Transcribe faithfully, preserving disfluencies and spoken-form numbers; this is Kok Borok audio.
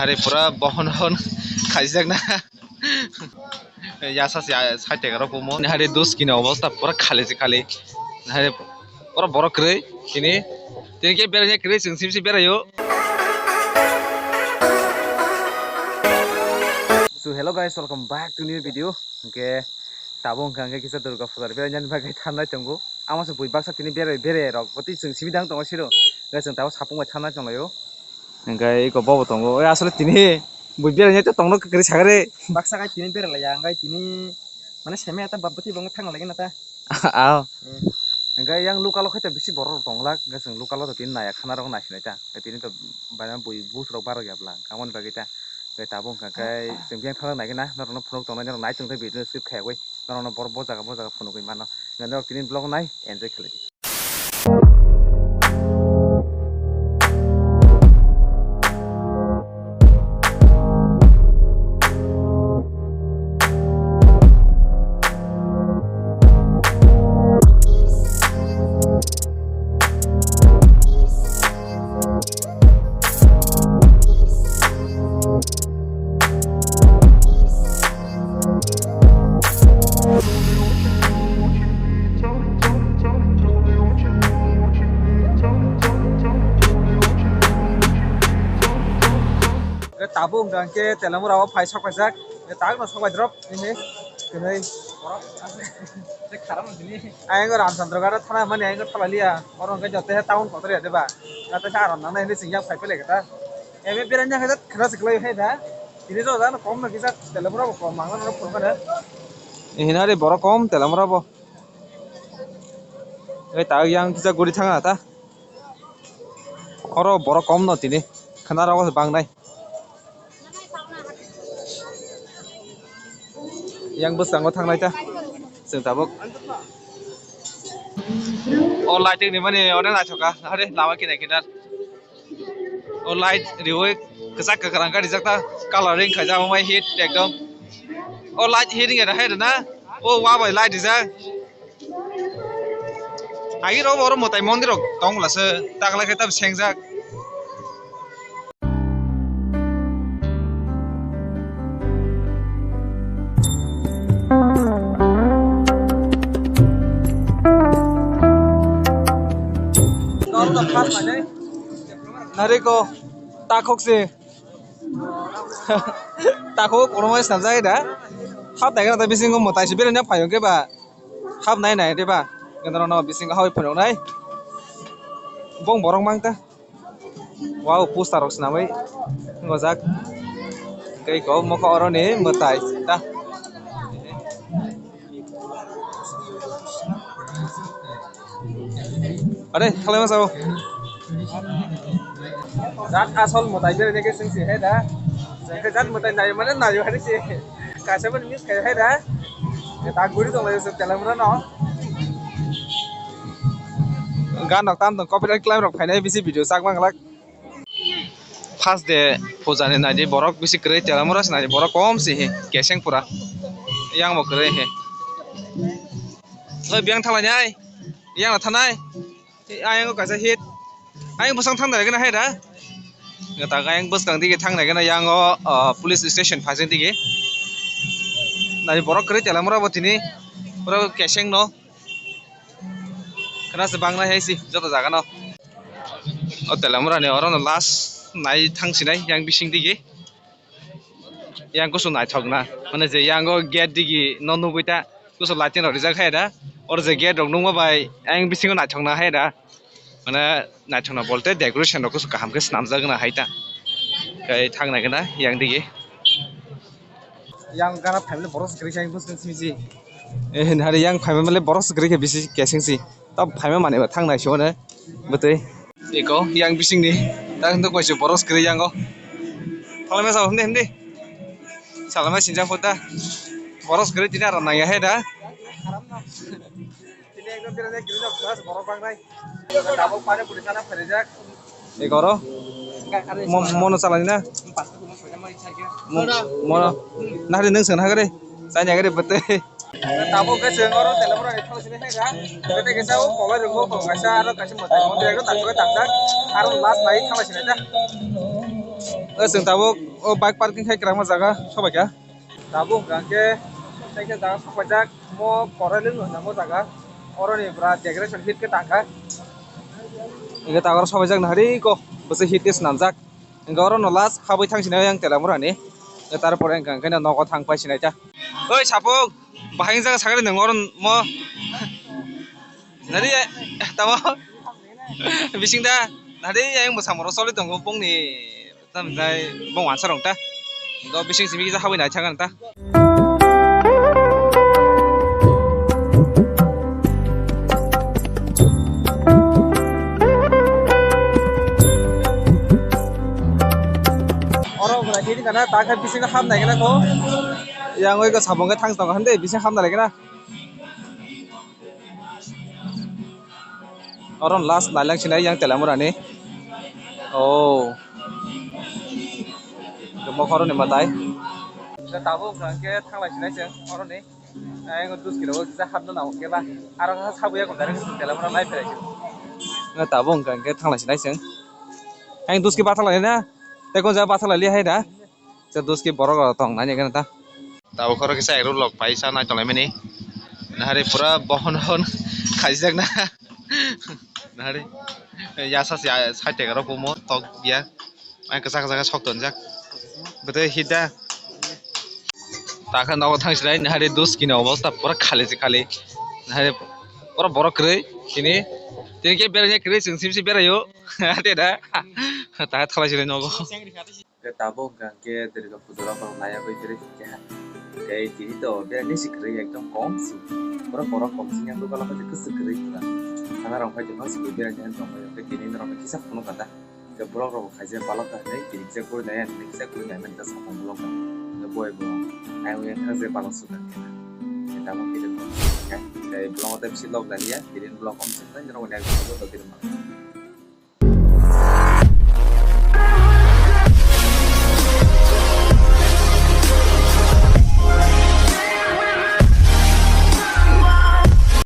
Hari pura bohon hon khaijakna. Yasa se side rok omo. Hari dos kini obostha pura khali se khali. Hari pura borok kwrwi. Tini, tini khe beraina kwrwi chwng simi se beraio. So hello guys, welcome back to new video. Hwnkhe tabuk hwnkha hwnkhe kisa Durga puja beraina bagwi thangnai tongo. Amo se bui baksa tini berai berai rok bwtwi chwng simi dang tongo siro. Hwnkhe chwng tabuk sapung bai thangnai tonglaio. Hwnkhe eko bobo tongo. Oi, asole tini bui beraina to tongno kwrwi sagre. Baksa kai tini beralaiya, hwnkhe tini mane seme ata bab bwtwi bangwi thangna lagi na ta. Ao. Hmm. Hwnkhe yang local o khe to bisi borok rok tonglak, hwnkhe chwng local o to tini naiya khana rok naisinai ta. Tini to bana bui bus rok barok ya bwla, aboni bagwi ta. Hwnkhe tabuk hwnkha khe chwng biyang thangna nai khe na, norok no phunuk tongnai, norok nai tong tei video skip khayagwi, norok no bor bo jaga bo jaga phunugwi mano. Hwnkhe norok tini vlog nai enjoy khlai di. Tabuk hwnkha khe Telamura o phai sok paijak. Tabuk no sok pai drop. Ini. Kwnwi. Borok. Tei kharam tini. Ayang Ramchandra gada thana mani ayang thalaliya. Oro hwnkhe joto he town kotor ya deba. Joto he aram nangnai hinwi chwng yang phai phai lai khe ta. Ebe beraina khe jat khana se kwlai hai da. Tini jo jano kom no kisa Telamura bo kom mangno no phone kare. Hinari borok kom Telamura bo. Ei ta yang kisa guri thanga ta. Oro borok kom no tini. Khana rogo se bangnai. Yang bwskango thangnai ta. Chwng tabuk. O lighting ni mani onek naithoka. Are lama kinar kinar. O light riwi kwchak kwkhwrang khe rijak ta. Coloring khaijak omo hit ekdom. O light hit wngya hai rwna. O wa bai light rijak. Agi rok oro mwtai mondir rok tong bwlasa takla khe tab sengjak. Nariko takhok se. Takhuk kwrwngwi snamjak da. Hap naikhe bisingo mwtai se beraina phaio khe ba. Hap nai nai de ba. Kendro no bisingo hawi phunuknai. Bong borok mang ta. Wow, poster rok swnamwi ngojak. Tei ko mokho oroni mwtai ta. Are, khalai ma sao. Jat asol mwtai beraina khe chwng se hai da. Jat mwtai nai mane nai hari se. Kaisa bo miss khai hai da. Ta guri tong lai se Telamura no. Gan rok tam tong copyright claim rok phainai bisi video sak mang lak. First day puja ni naidi borok bisi kwrwi Telamura se naidi borok kom se hi keseng pura. Yang bo kwrwi hi. Oi biyang thalai nai. Yang thanai. Ayang kaisa hit. Ayang bwsang thang nai gana hai da. Gata ayang bwskang digi thang nai gana yang o, ah, police station phajang digi. Naidi borok kwrwi Telamura bo tini. Pura keseng no. Khna se bang nai hai si joto jaga no. O Telamura ni oro no last nai thang sinai yang bising digi. Yang kusu naithok na. Mane je yang o gate digi no nugui ta kusu lighting rok rijak hai da. Oro je gate rok nungma bai yang bisingo naithok na hai da. Mane naithok na bolte decoration rok kusu kaham khe swnamjak na hai ta. Kai thang nai gana yang digi. Yang gana family boros kwrwi khe bwswk simi. Eh, hari yang family boros kwrwi khe bisi keseng si. Tab phaima manwi ba thang nai sio ne bwtwi. Eko yang bisingni ta hintu kaisa boros kwrwi yango. Thalai masa hindi hindi. Salama sinjak phuta. Boros kwrwi tini aram nangya he da. Tini ekdom tini kwrwi nok plus borok bangnai. Tabuk pani puri sana pharijak. Eko ro. Mo-, mono salani na. Mo-, mono. Nahari nung sengna hagari. Sanya gari bwtwi. Tabuk khe chwng oro Telamura ni thang sini hai da. Tei kaisa o kolai rwgo, kaisa aro kaisa mwtai mondir ekdom naithok khe tangjak. Aro last bai thang sini da. O chwng tabuk o bike parking khai kwrangma jaga sobaikha. Tabuk hwnkha khe kaisa jaga sobaijak, mo Korailwng hwnna mo jaga. Oroni pura decoration hit khe tangkha. Hwnkhe tabuk oro sobaijak nahari ko bwswk hit khe swnamjak. Hwnkhe oro no last habwi thang sinai yang Telamura ni. Hwnkhe tarpore hwnkha khe nogo thang pai sinai ta. Oi Sapung, bahai wng jaga sakari nang oro mo. Nari tamo bising da nari yang bwsamo ro choli tongo bongni tam jai bong wansa rong ta. Go bising simi kisa habwi nai thang ta. Oro bwlai tini kana ta khe bisingo hap nai kana ko. Yang oi ko sabong khe thang tong hande bising hap nai kana. Oro last nailang sinai yang Telamura ni. Oh. Mokhoro ni matai. Tabuk hwnkha khe thanglai sinai chwng oro ni. Ayang dus kilo o kisa hapno nang khe ba. Aro kha sabuya ko direct Telamura nai pherai. Nga tabuk hwnkha khe thanglai sinai chwng. Ayang dus ki bathalai na. Tei kon ja bathalai li hai da. Sa dus ki borok rok tong nai khe ta. Tabuk khoro kisa ero lok pai sa nai tong lai mani. Nahari pura bohon hon khaijak na. Nahari yasa si side rok kumo tok ya. Ang kwchak kwchak sok tonjak. Bwtwi hita. Takha nogo thang silai nahari dus kini obosta pura khali se khali. Nahari pura borok kwrwi tini. Tini khe berai kwrwi chwng sim sim beraio. Ate da. Takha thalai silai nogo. Khe tabuk hwnkha khe Durga puja rok naiya bai kwrwi hwnkhe ha. Khe tini to beraini si kwrwi ekdom kom si. Borok borok kom si yang dukan khe kwswk kwrwi pura. Sana rok bai tongma si beraini tongma khe tini norok kisa phunuk kha ta. Khe borok rok khaijak balok ta hinwi tini kisa kwrwi naiya hinwi kisa kwrwi naiman ta samung bolong kha. Khe boi bo ayang yang thang je balok sukha khe na. Khe tabuk khe tei bolong tei bisi lok daliya tini bolong kom si nai norok ni ekdom joto khe ma.